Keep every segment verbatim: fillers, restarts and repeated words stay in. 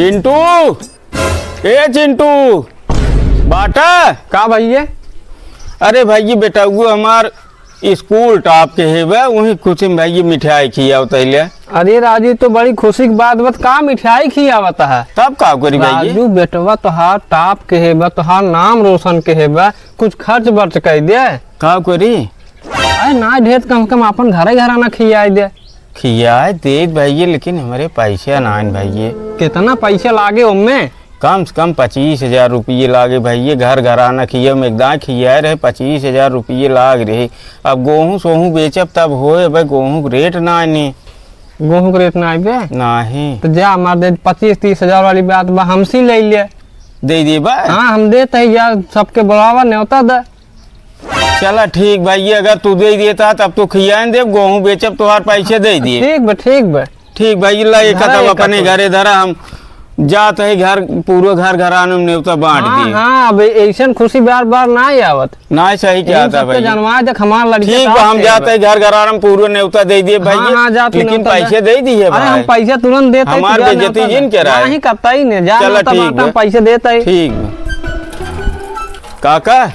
चिंटू, ए चिंटू, बाटा। का भइया? अरे भइया, बेटउआ हमार स्कूल टॉप के हेबे, उही खुशी में भइया मिठाई खियावत अइले। अरे राजू, तो बड़ी खुशी की बात बा, का मिठाई खियावत है? तब का करी भइया? राजू, बेटवा तोहार टॉप के हेबे, तोहार नाम रोशन के हेबे, कुछ खर्च बर्च कइ दे। का करी? अरे ना ढेर, कम से कम आपन घरे घराना खियाइ दे। खियाइ देत भइया, लेकिन हमरे पइसा नाइन भइया। केतना पइसा लागे ओम्मे? कम से कम पच्चीस हजार रुपये लागे भइया। घर घराना खिया में एकदम खियाए रहे, पच्चीस हजार रुपये लाग रहे। अब गोहूँ सोहूँ बेचब तब होए, अब गोहूँ के रेट नाहीं। गोहूँ के रेट नाहीं बे? नाहीं। तो जा, हमार दे पच्चीस तीस हजार वाली बात बा, हमसे ले ले। दे देबा? हाँ, हम देत है यार, सबके बुलावा, न्योता दे। चला ठीक भइया, अगर तू दे देता तब तो खियान देब, गोहूँ बेचब तोहार पइसे दे दिए। ठीक बा, ठीक बा। ठीक भइया, ला एक धरा, तब एक अपने तब। घरे धरा, हम जात है घर, पूरा घर घराना में न्योता बाँट हाँ, दिए। हाँ, अब अइसन खुशी बार बार नाहीं आवत। नाहीं, सही नहीं, कहत है सबके भइया। जनवा दे, हमार लड़के ठीक बा, हम जात है घर घराना में पूरा न्योता दे दिए हाँ, भइया, हाँ, जा तू लेकिन न्योता दे। पइसे दे दिए अरे, हम भाई। पइसा तुरंत देत है, हमार तू जा बेइज्जती न्योता जिन दे। कराए। नाहीं करता ही नहीं, जा चला न्योता ठीक बाँटा, बा। हम पइसे देत है। ठीक बा। काका,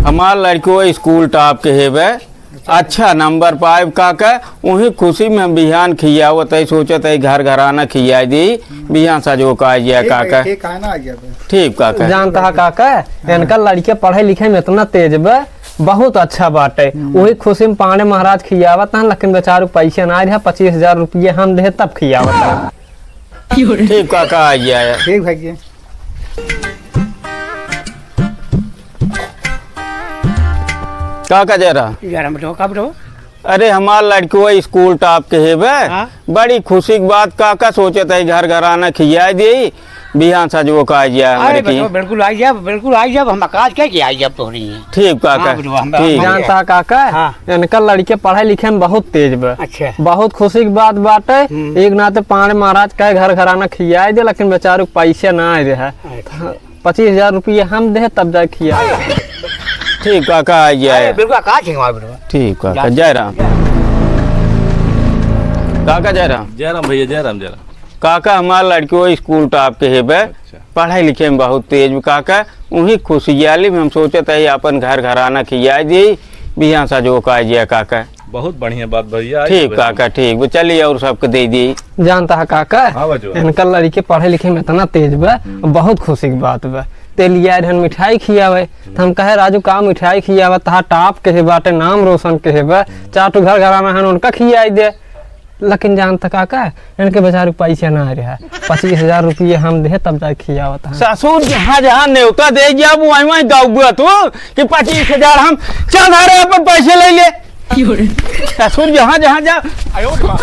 हमार लड़को स्कूल टॉप के हेबे, अच्छा नंबर पाइब काका, उही खुशी में हम बिहान खियावत है, सोचत है घर घराना खियाइ दी, बिहान सजो का आइ जाए ठीक है, काका। ठीक है ना, आ जाबे। ठीक काका। जानता है काका, इनका लड़के पढ़े लिखे में इतना तेज बा, बहुत अच्छा बाटे। हम्म। उही खुशी में पांड़े महाराज खियावत हैं, लेकिन बेचारू पइसे ना रहे, पच्चीस हजार रुपये हम दे तब खियावत हैं। ठीक काका, आ जाए। ठीक भइया। काका जरा। जरा हम तो, का बरो? अरे, हमार लड़को स्कूल टॉप के हेबे। हाँ। बड़ी खुशी की बात काका, सोचत है घर घराना खियाइ दे, बिहान सजो का आइ जाए हमरे अरे की। बरो, बिल्कुल आइ जाब, बिल्कुल आइ जाब, हम आकाश के, के आइ जाब तोहरी। ठीक काका, हाँ, बरो, हम, ठीक। हम जानता काका, हाँ। इनका लड़के पढ़े लिखे में बहुत तेज बा। अच्छा। बहुत खुशी की बात बाटे। हम्म। एक नाते पांड़े महाराज कहे घर घराना खियाइ दे, लेकिन बेचारू पइसे ना आइ रहे। अच्छा। पच्चीस हजार रुपये हम दे तब जाए खिया। ठीक काका, आ जाए। अरे, बिल्कुल, का छिंगवा बिल्कुल। ठीक काका, जा। जय राम। काका जय राम। जय राम भइया, जय राम, जय राम। काका, हमार लड़को स्कूल टॉप के हेबे, अच्छा। पढ़े लिखे में बहुत तेज बा काका, उही खुशियाली में हम सोचत है अपन घर घराना खियाइ दी, बिहान सजो का आइ जाए काका। बहुत बढ़िया बात भइया, आइ ठीक जाबे। काका, ठीक बा, चली और सबके दे दी। जानता है काका, हाँ बचवा। इनका लड़के पढ़े लिखे में इतना तेज बा, हम्म। बहुत खुशी की बात बा। ते लिया रहन मिठाई खियावे, तो हम कहे, "राजू, का मिठाई खियावे? तहा टॉप के हे बाटे, नाम रोशन के हे बा, हम्म। चार ठो घर घराना हन, उनका खियाई दे।" लेकिन जानता काका, इनके बेचारू पइसे ना रहे, पच्चीस हजार रुपये हम दे तब जाए खियावत है। ससुर जहाँ जहाँ न्योता दे जाब, वहीं वहीं दौगुआ तू कि पच्चीस हजार हम चल धरे अपन पइसे ले ले। ससुर जहाँ जहाँ जा, आयो रे माँ।